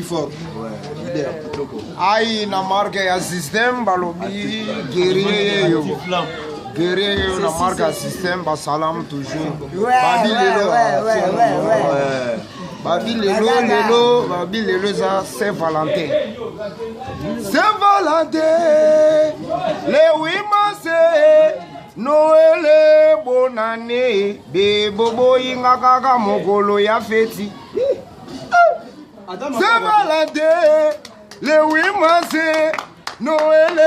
Fort. Ai na marque ya système balobi guerrier yeyo. Guerrier yeyo na marque ya système basalam toujours. Babi lelo. Babi lelo lelo babi lelo eza Saint Valentin. Saint Valentin le 8 mars Noël bonne année bebo boyinga kaka mokolo ya feti. Saint-Valentin, le 8 mars, Noël,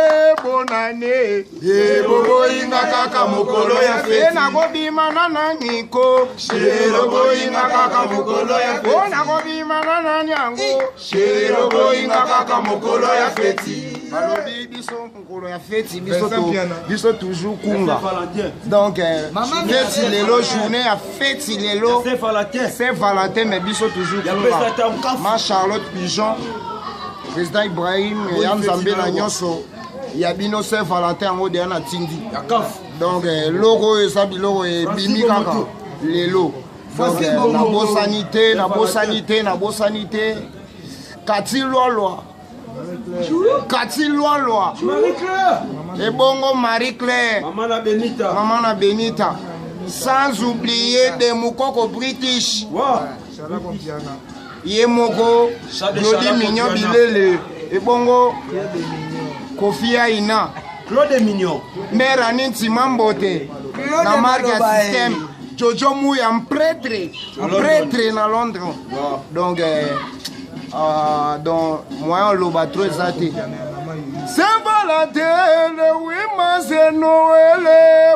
bonne année. Eboboyinga kaka mokolo ya feti. Nakobima na nani ko? Eboboyinga kaka mokolo ya feti. O nakobima na nani yango? Eboboyinga kaka mokolo ya feti. Balobi biso mokolo ya feti biso to biso toujours kunga. Donc feti lelo journée ya feti lelo. Saint Valentin mais biso toujours kunga. Ma Charlotte Pigeon, président Ibrahim ya Nzambe na nyonso ya bino Saint Valentin yango deya na tindi. Donc eloko oyo eza biloko ebimi kaka lelo. Donc nabosani te, nabosani te, nabosani te. Kati lwalwa. Kati Lwalwa. Ebongo Marie Claire. Maman na Benita. Maman na Benita. Sans oublier de Mukoko British. Wow. Ye moko Glody Mignon Bilele. Ebongo Kofi Aina. Claude Mignon. Mère Annie Ntima Mbote. Na marque ya système. Jojo Mouya, un prêtre. Un prêtre na Londres. Donc, donc moyen oloba trop eza te. Saint-Valentin, le 8 mars, Noël,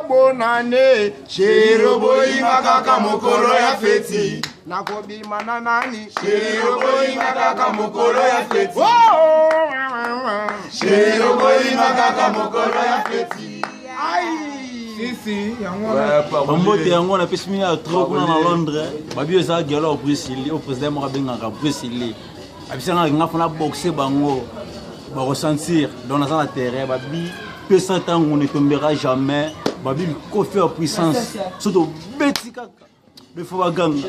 bonne année. Chéri oboyinga kaka mokolo ya feti. Nakobima na nani? Chéri oboyinga kaka mokolo ya feti. Chéri oboyinga kaka mokolo ya feti. Ai. Bambote yango napesi mingi ya trop kuna na Londres. Babi eza gelo au Brésil, au président moko abengaka Brésil. Abisanga nga fana boxer bango. Ba ressentir donc naza na terrain babi pesa ntango ne tombera jamais. Babi kofi ya puissance. Soto beti kaka. Befo baganga.